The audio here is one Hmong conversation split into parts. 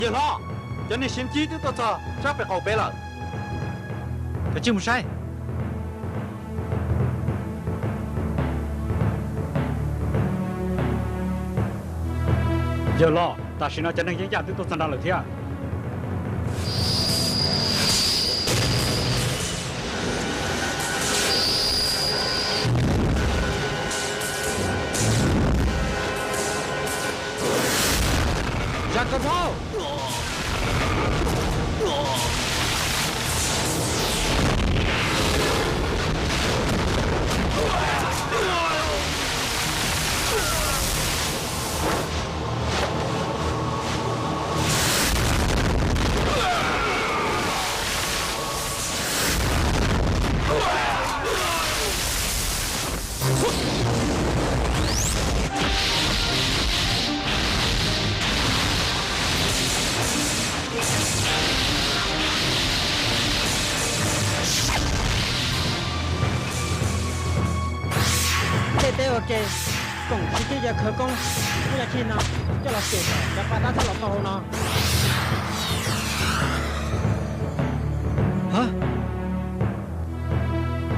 Yawg hlob, cov neeg seev cib twb tuaj txog sab pem qaum pem lawm. Kav tsij mus saib. Yawg hlob, tam sim no cov neeg yeeb yaj twb tuaj txog nrad lawm thiab. Zam kawg dhau. Tej teb ua ke, koom siv tib yav khawv koob, muaj yam khij no coj los xyuas kom cov paj dab txhob los tau hauv no.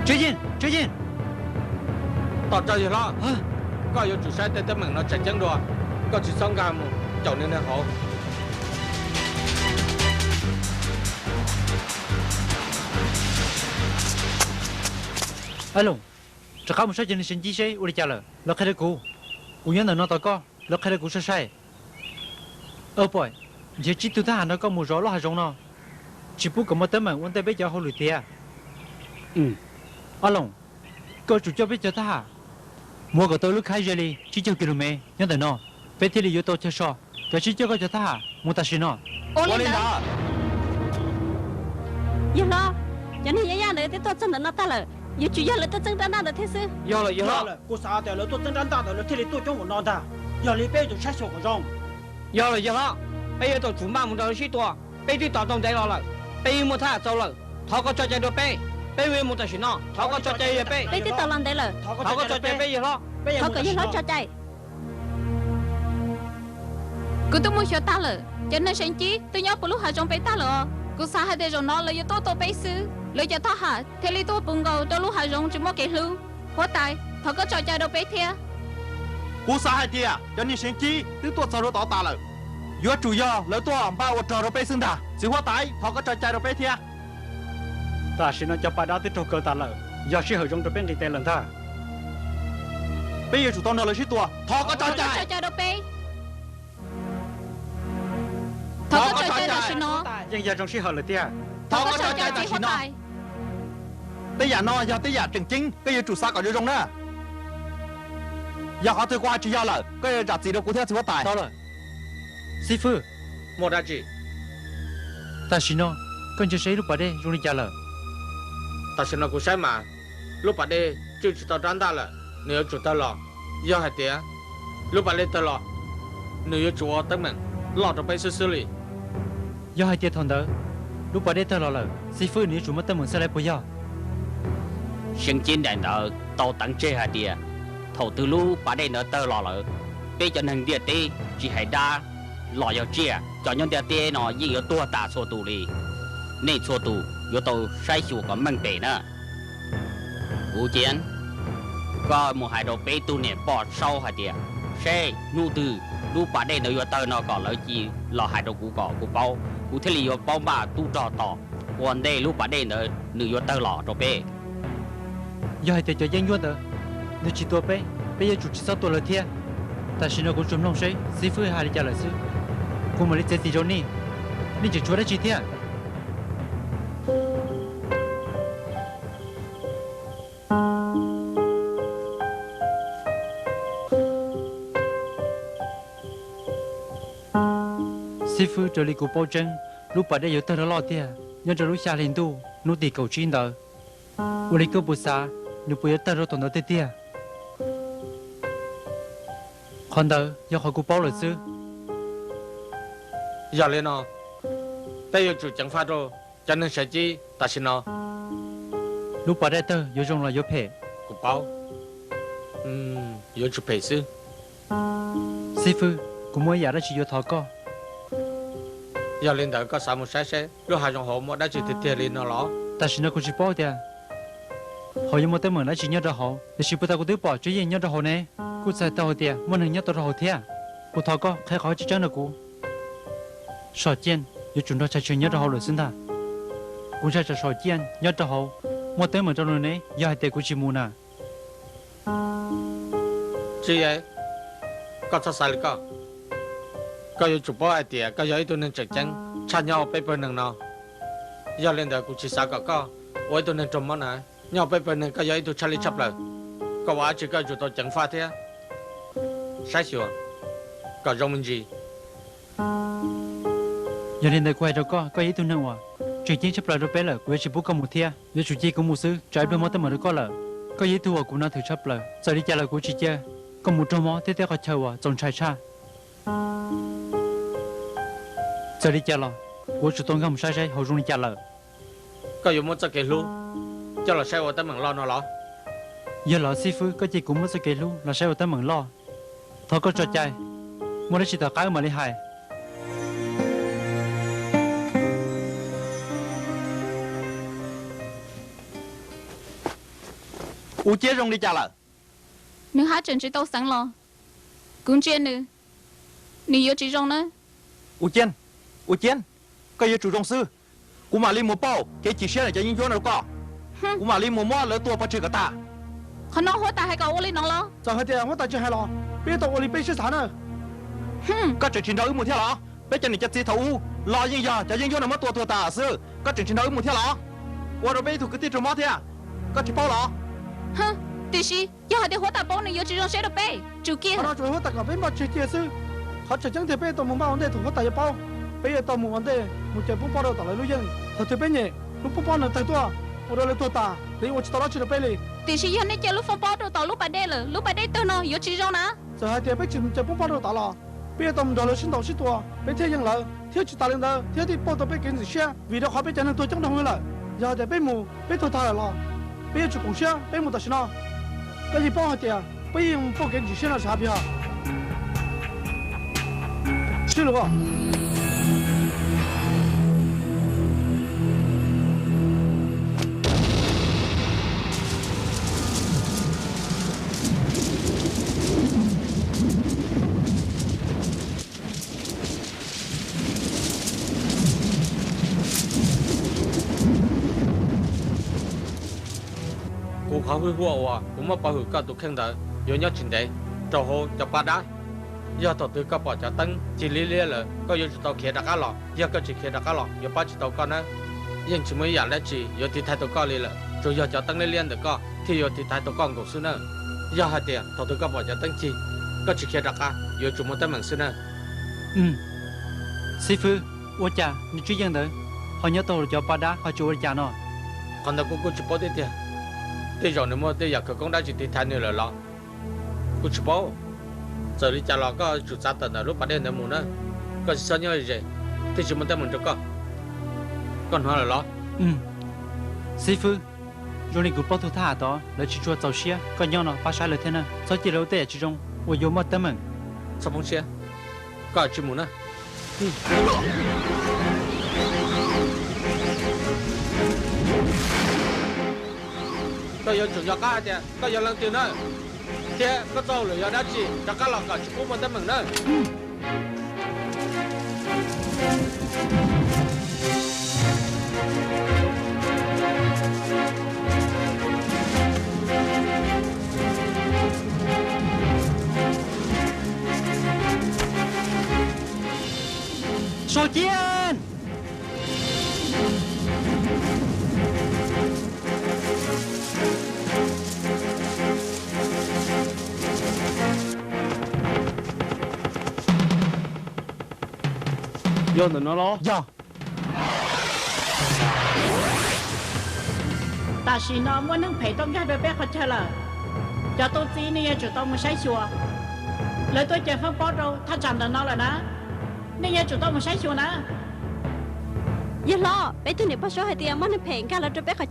Tswv Yeej, Tswv Yeej! Tom rau yawg hlob, koj yuav tsum saib tej teeb meem no tseem ceeb dua, koj tsis txhob nkag mus caum nws neeg hauv. Ab Loos, rov qab mus saib cov neeg seev cib seb ua li cas lawm, lawv qhia rau kuv. Kuv nyob ntawm no tos koj, lawv qhia rau kuv sai sai. Aw Pom, nrhiav tsib tug thab ham nrog koj mus zov lub hav zoov no, tsis pub kom muaj teeb meem ua ntej peb cov hauj lwm tiav. Ab Loos, koj tsum coj peb cov thab ham mus ua kom tau lub khaib ze li tsib caug ki lus mev nyob ntawm no, peb thiaj li yuav tau chaw so. Kav tsij coj koj cov thab ham mus tam sim no. Ua li ntawd. Yawg hlob, cov neeg yeeb yaj ntawd twb tuaj txog ntawm no tag lawm, yuav tsum yog lawv tuaj txeeb rab ntaj ntawd thiab xwb. Yog lawm, yawg hlob. Kuv xav tias lawv tuaj txeeb rab ntaj ntawd lawv thiaj li tuaj coob npaum no ntag. Yog li peb yuav tsum saib xyuas kom zoo. Yog lawm yawg hlob, peb yuav tau tsum maj mus nrog lawv sib tua. Peb twb tos tau ntev los lawm, peb yeej muaj thab ham txaus lawm. Thov koj tso cai rau peb, peb yuav mus tam sim no. Thov koj tso cai rau peb. Peb twb tos los ntev lawm. Thov koj tso cai rau peb yawg hlob. Thov kom yawg hlob tso cai. Kuv twb muaj xyuas tag lawm, cov neeg seev cib twb nyob puv lub hav zoov pem tag lawm os. Kuv xav hais tias zaum no lawv yuav tuaj tua peb xwb, lawv cov thab ham thiaj li tuag puv nkaus rau lub hav zoov tsis muaj kev hlub. Huab tais, thov koj tso cai rau peb thiab. Kuv xav hais tias cov neeg seev cib twb tuaj txog rau tod tas lawm, yuav tsum yog lawv tuaj npaj ua rog rau peb xwb ntag. Txiv huab tais, thov koj tso cai rau peb thiab. Tam sim no cov paj dab twb raug kaw tas lawm, yog sij hawm zoo rau peb nqis tes lawm ntag. Peb yuav tsum tau nrog lawv sib tua. Thov koj tso cai rau peb. Thov koj tso cai tam sim no. Yeej yog zoo sij hawm lawm tiag. Thov koj tso cai tam sim no. Tej yam no yog tej yam tseem ceeb, koj yuav tsum xav kom zoo zoo na. Yog qhov twg kuv hais tsis yog lawm, koj yuav zam txim rau kuv thiab txiv huab tais. Tau lawm. Xib fwb, muaj dab tsi? Tam sim no koj ntsia saib lub pas dej zoo li cas lawm? Tam sim no kuv saib mas lub pas dej tswj tsis tau rab ntaj lawm, nws yuav tsum tawg los. Yog hais tias lub pas dej tawg los, nws yuav tsum ua teeb meem loj rau peb xwb xwb li. Yog hais tias thaum ntawd lub pas dej tawg los lawm, xib fwb nws yuav tsum muaj teeb meem xwb lawm puas yog? Seev cib daim ntawv tau teev tseg hais tias thaum twg lub pas dej ntawd tawg los lawm, peb cov neeg ntiaj teb tsis hais dab los yog tsiaj, cov nyob ntiaj teb no yeej yuav tuag tas txhua tus li. Nej txhua tus yuav tau saib xyuas kom meej pem na. Kuv Ceev, koj mus hais rau peb tug niam poj saub hais tias seb hnub twg lub pas dej ntawd yuav tawg no kom lawv cia los hais rau kuv kom kuv paub, kuv thiaj li yuav paub npaj tub rog tos ua ntej lub pas dej ntawd nws yuav tawg los rau peb. Yog hais tias cov yeeb ncuab ntawd nws tsis tua peb, peb yuav tsum tsis txhob tua lawv thiab. Tam sim no kuv tsuas mloog seb xib fwb hais li cas lawm xwb. Kuv mam li txiav txim rau nej, nej tseem tshuav dab tsi thiab? Xib fwb, raws li kuv paub tseeb, lub pas dej yuav tawg loj loj tiag nyob rau lub xya hli ntuj hnub tim kaum tsib ntawd. Ua li koj puas xav, nws puas yuav tawg rau thaum ntawd tiag tiag? Qhov ntawd yog qhov kuv paub lawm xwb. Yog li no, peb yuav tsum ceev faj rau cov neeg seev cib tam sim no. Lub pas dej tawg yuav zoo los yuav phem? Kuv paub, yuav tsum phem xwb. Xib fwb, kuv muaj ib yam dab tsi yuav thov koj. Yog li ntawd koj xav mus saib seb lub hav zoov hauv muaj dab tsi tiag tiag li no los? Tam sim no kuv tsis paub tias hauv yuav muaj teeb meem dab tsi nyob rau hauv, tiam sis puag ta kuv twb pom Tswv Yeej nyob rau hauv ne. Kuj txhais tau hais tias muaj neeg nyob tau rau hauv thiab. Kuv thov koj qhia qhov tseeb tseeb rau kuv. Saum Ciaj yuav tsum nrog Tshais Tshwm nyob rau hauv lawm xwb ntag. Kuv ntshai tsam Saum Ciaj nyob rau hauv muaj teeb meem rau nws ne yog hais tias kuv tsis mus na. Tsis, koj txhob xav li koj. Koj yuav tsum paub hais tias koj yog ib tug neeg tseem ceeb tshaj nyob hauv peb pawg neeg no. Yog li ntawd kuv tsis xav kom koj ua ib tug neeg raug mob na. Nyob hauv peb pawg neeg koj yog ib tug tshaj lij tshaj plaws. Koj ua dab tsi koj yuav tsum tau ceev faj thiab saib xyuas kom zoo me ntsis. Yog li ntawd kuv hais rau koj, koj yog ib tug neeg uas tseem ceeb tshaj plaws rau peb lawm, kuv yuav tsis pub koj mus thiab. Yuav tsum cia kuv mus xwb, tsam ib pliag muaj teeb meem rau koj lawm. Koj yog ib tug uas kuv nab thwm tshaj plaws, txawm li cas los kuv tsis cia koj mus raug mob thiab tej qhov chaw uas txaus ntshai tshaj. Txawm li cas los kuv yuav tsum tau nkag mus saib saib hauv zoo li cas lawm. Koj yuav muab txoj kev hlub coj los saib ua teeb meem loj no los? Yog los xib fwb, koj cia kuv muab txoj kev hlub los saib ua teeb meem loj. Thov koj tso cai, muaj dab tsi tom qab wb mam li hais. U Ciab zoo li cas lawm? Nws haj tseem tsis tau xeev los. Kuv ntsia nws, nws yuav tsis zoo nawb. U Ciab, U Ciab, koj yuav tsum zoo xwb. Kuv mam li mus pauj kev chim siab ntawm cov yeeb ncuab no rau koj. Kuv mam li mus muab lawv tua pov tseg kom tag. Qhov no huab tais hais kom ua li no los? Txawm hais tias huab tais tsis hais los peb yuav tau ua li peb siab xav na. Koj tseem tsis nrog wb mus thiab los? Peb cov niam cov txiv thaum ub los yeej yog cov yeeb ncuab no muab tua tuag tas xwb, koj tseem tsis nrog wb mus thiab los? Ua rau peb ib tug kwv tij raug mob thiab, koj tsis paub los? Tiam sis yog hais tias huab tais paub nws yuav tsis zoo siab rau peb. Tsum kiag, qhov no tsuas yog huab tais kom peb npaj tseg cia xwb. Qhov tseem ceeb tiag peb yuav tau mus npaj ua ntej thaum huab tais yuav paub. Peb yuav tau mus ua ntej mus caws poob pob rau tom lawv lub yeej. Thaum twg peb nyem lub poob pob no tawg tuaj, ua rau lawv tuag tas, lawv yeej ua tsis tau dab tsi rau peb li. Tiam sis yog nej caws lub poob pob rau tom lub pas dej lawm, lub pas dej tawg no yuav tsis zoo na. Txawm hais tias peb tsis mus caws poob pob rau tom los, peb yuav tau mus nrog lawv sib ntaus sib tua, peb thiaj yeej lawv, thiab tsis tas li ntawd thiab thiaj pauj tau peb kev ntxim siab, vim rau qhov peb cov neeg tuag coob dhau lawm. Yog hais tias peb mus, peb tuag tag lawm los, peb yuav tsum koom siab peb mus tam sim no. Koj yeej paub hais tias peb yeej pauj kev ntxim siab no sav pig. Sib luag. Kuv qhov hwj huam uas kuv muab pov hwm koj tus kheej ntawd yuav nyob tsis ntev rau hauv cov paj dab. Yog thaum twg koj pom cov teeb cig liab liab lawm, koj yuav tsum tau khiav rov qab los. Yog koj tsis khiav rov qab los, yuav pab tsis tau koj nawb. Yeej tsis muaj ib yam dab tsi yuav tiv thaiv tau koj li lawm, tsuas yog cov teeb liab liab ntawm koj thiaj yuav tiv thaiv tau koj nkaus xwb nawb. Yog hais tias thaum twg koj pom cov teeb cig, koj tsis khiav rov qab, yuav tsum muaj teeb meem xwb nawb. Xib fwb, ua cas nws tswv yeej ntawd ho nyob tau hauv cov paj dab ho tsis ua li cas no? Qhov ntawd kuv kuj tsis paub thiab tiag. Tej zaum nws muaj tej yam khawv koob dab tsi tiv thaiv nws lawm los? Kuv tsis paub. Txawm li cas los koj tsum txav tawm ntawm lub pas dej ntawd mus na. Koj tsis txhob nyob ze, thiaj tsis muaj teeb meem rau koj. Koj hnov lawm los? Xib fwb, zoo li kuv paub tus thab ham tod lawv tsis tshua txaus siab, koj nyob no pab saib lawv thiab na, txhob cia lawv ua tej yam tsis zoo uas yuav muaj teeb meem. Txhob poob siab, koj tsis mus na. Koj yuav tsum nco qab hais tias koj yog leej twg na, thiab koj txoj hauj lwm yog dab tsi, rov qab los kom tsis pub muaj teeb meem na. Sau Ciaj! Yog ntawm no los? Yog. Tam sim no muaj neeg phem tuaj nkag rau peb qhov chaw lawm. Cov tub txib nej yuav tsum tau mus saib xyuas. Lawv tuaj caws foob pob rau thaj tsam ntawm no lawm na. Nej yuav tsum tau mus saib xyuas na. Yawg hlob, peb tus niam pog suab hais tias muaj neeg phem nkag los rau peb qhov